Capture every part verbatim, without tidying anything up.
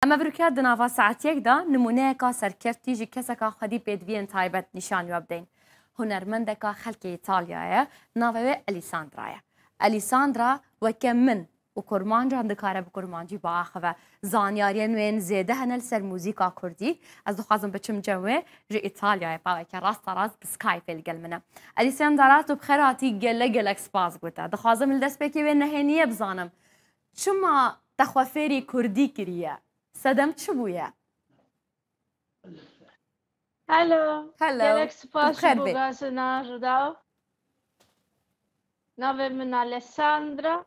Em ê vir ke di nava saetiyek de nimûneyeka serkeftî ji keseka xwedî pêdiviyên taybet nîşan we bidin. Hunermendeka xelkê Îtalyayê, navê wê Alessandra ye. Alessandra weke min û kurmancan dikare bi kurmancî biaxive. Zanyariyên wê yên zêde hene li ser muzîka kurdî. Ez dixwazim biçim cem wê, ji Îtalyayê paweke rasta rast bi Skypeê li gel min e. Alessandra, tu bi xêr hatî, gelek gelek spas bû te. Dixwazim li destpêkê wê nehêniyê bizanim. Çima te xwe fêrî kurdî kiriye? Sedem çi bûye? Hello. Hello. Gelek Tu spas bi xêr ji bo bê. gazina Rûdaw. Navê min Alessandra.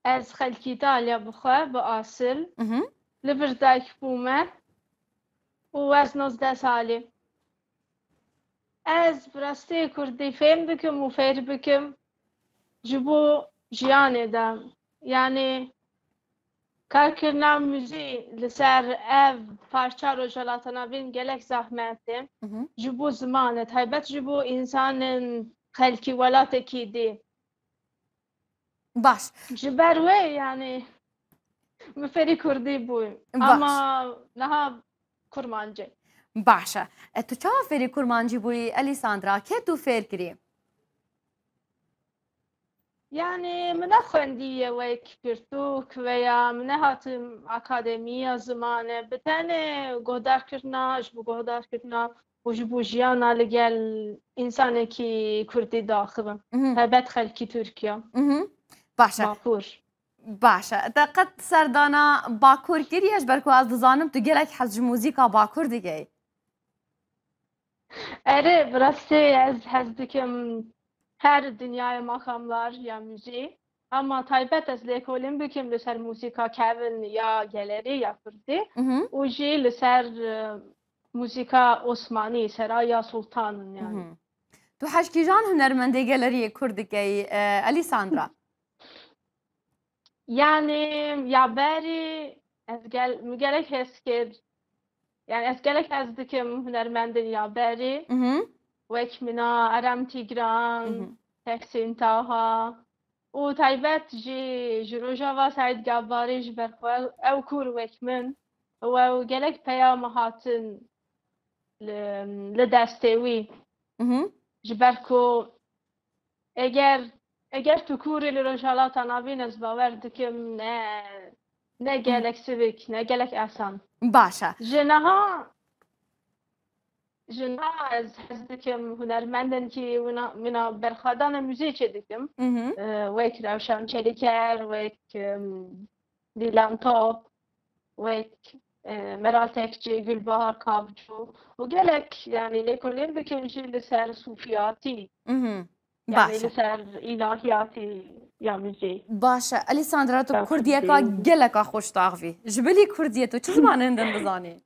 Ez xelkî Îtalya bi xwe, bi asil. Mhm. Li vir dayik bûme û ez nozdeh salî. Ez bi rastî kurdî fêm dikim û fêr bikim ji bo jiyanê de. Yanî karkirina muzî li ser ev parça Rojhilata Navîn gelek zehmet e. Mhm. Ji bo zimanê, taybet ji bo însanên xelkî welatekî dî. Baş. Ji ber wê, yanî, min fêrî kurdî bû. Baş. Ama niha kurmancî. Baş e. E, tu çawa fêrî kurmancî bûyî, Alessandra? Kê tu fêr kirî? Yanî, min nexwendiye wek pirtûk veya min nehatim akademiya zimanê. Bi tenê guhdarkirina, ji bo guhdarkirina û ji bo jiyana li gel însanekî kurdî diaxivim. Mhm. Taybet xelkî Tirkiye. Mhm. Baş e. Bakur. Baş e. Te qet serdana Bakur kiriye? Ji ber ku ez dizanim tu gelek hez ji muzîka Bakur dikey. Erê, bi rastî ez hez dikim her dinyayê makamlar ya muzî. Ama taybet ez lêkolîn bikim li ser muzîka kevin ya gelerî ya kurdî Mhm. û jî li ser, e, muzîka osmanî, seraya sultanin yani. Mhm. Tu hej kîjan hunermendê geleriyê kurd dikey, e, Alessandra? Yani ya berî ez gel, min gelek hez kir. Yani ez gelek hez dikim hunermendin ya berî. Mhm. Wek mina Erem Tîgran, Mhm. Tehsîn Taha û taybet jî ji Rojava Seîd Gebarî, ji ber ku ew, ew kûr wek min û ew gelek peya min hatin li, li destê wî. Mhm. Ji ber ku eger, eger tu kûr î li Rojhilata Navîn, ez bawer dikim ne, ne gelek sivik, ne gelek asan. Baş e. Ji niha, ji niha ez hez dikim hunermendên kî wina, mina berxwedana muzîkê dikim. Mhm. E, wek Rewşen Çelîker, wek, em, Dîlan Top, wek, e, Meral Tekçi, Gülbahar Kavcı û gelek, yani, lêkolîn bikim jî li ser sufiyatî, Mhm. yani Baş li e. ser îlahiyatî ya muzî. Baş e. Alessandra, tu Ya kurdiyeka kurdî. Geleka xweş daxivî. Ji bilî kurdiyê tu çi zimanên din dizanî?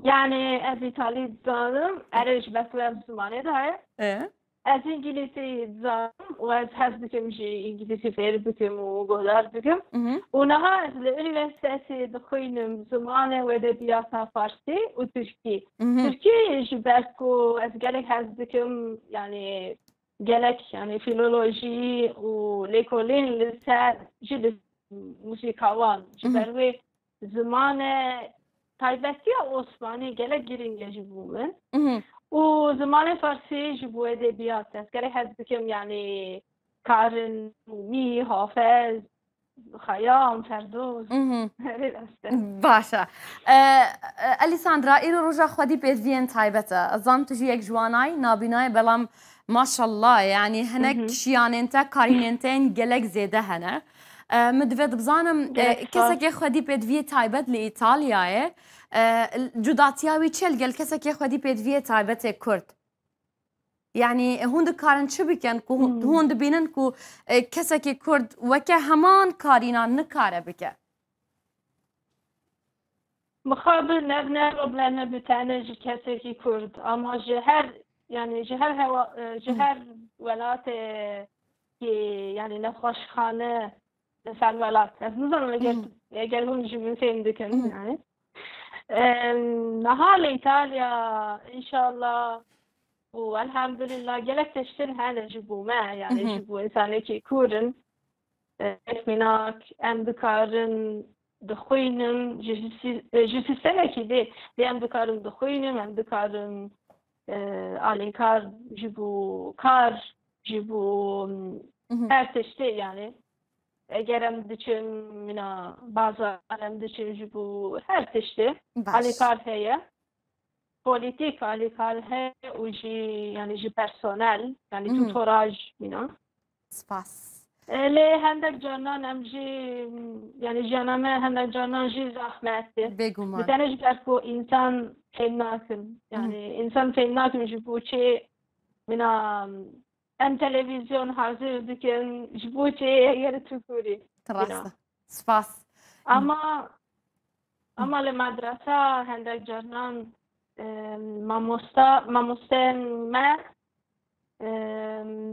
Yani ez îtalî dizanim, erê ji ber ku ev zimanê de heye. E? Ez îngilîzî dizanim û ez hez dikim jî îngilîzî fêr bikim û guhdar bikim. Mhm. Û niha ez li unîversîtetê dixwînim zimanê û edebiyata farsî û tirkî. Mhm. Tirkî ji ber ku ez gelek hez dikim, yani gelek, yani filolojî û lêkolîn li ser jî li muzîka wan. Ji Mhm. ber wê zimane taybetiya osmanî gelek girîng e ji bo min. Mhm. Û zimanê farsî ji bo edebiyat. Ez gelek hez dikim, yani Karin, Rûmî, Hafez, Xeyam, Ferdoz. Mhm. Erê rast e. Baş e. E, e, Alessandra, îro roja xwedî pêdiviyên taybet e. Ez zanim tu jî yek ji wan ay, nabînayê, belam maşallah, yani hinek Mhm. şiyanên te, karînên te yên gelek zêde hene. E, min divê dibizanim, e, Gelek spas. Kesekê xwedî pêdiviyê taybet li Îtalyayê, e, cudatiya wî çi ye li gel kesekê xwedî pêdiviyê taybetê Kurd? Yani hûn dikarin çi bikin ku hûn, Hmm. hûn dibînin ku, e, kesekî Kurd weke heman karîna nikare bike? Mixabin ev ne probleme bi tenê ji kesekî Kurd, ama ji her, yani ji her hewa, e, ji Hı. her welatê ki, yani nexweşxane li ser welat. Ez nizanim eger, Hı. eger hûn ji min fêm dikin, Hı. yani. Em, niha li Îtalya, înşallah, û elhamdulillah, gelek tiştin hene ji bo me, yani Mhm. ji bo însanekî kûr in. E, wek mînak, em dikarin dixwînim, ji, ji sî- e, ji sîstemekî dê, dê em dikarin dixwînim, em dikarin, e, alîkar ji bo kar, ji bo, m, Mhm. her tiştê, yani. Eger em diçin, mina, bazar em diçin ji bo her tiştê, Baş. alîkar heye. Polîtîk alîkar heye û jî, yani, ji personel, yani, Mhm. tutoraj, mina. Spas. E, lê hendek carinan em jî, yani, jiyana me hendek carinan jî zehmet e. Bi Bêguman. tenê ji ber ku însan fêm nakin. Yani, însan fêm nakin ji bo çi, mina, em televîzyon hazir dikin, ji bo çi, eger tu kurî. Ti rast e. Spas. Ama, ama li medresa hendek carinan, e, mamosta, mamosteyên me, e,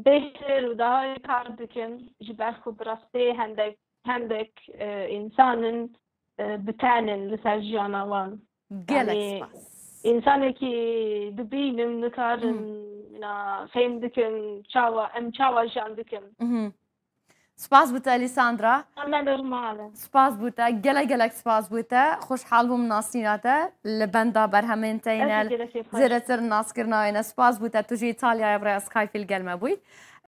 bêhtir û daha kar dikin, ji ber ku bi rastî hendek, hendek, e, însanin, e, bi ten in li ser jiyana wan. Gelek Yani, spas. Însanekî dibînim, nikarin, Mhm. na, fêm dikin çawa, em çawa jiyan dikin. Mhm. Spas bo te Lîsandra. Em ne normal e. Spas bo te. Gelek gelek spas bo te. Xweşhal bûm nasîna te. Li benda berhemên te yî ne. Ez gelekê xweş. Zêdetir naskirina wê ne. Spas bo te. Tu ji Îtalyayê bi rêya Skypeê li gel me bûyî.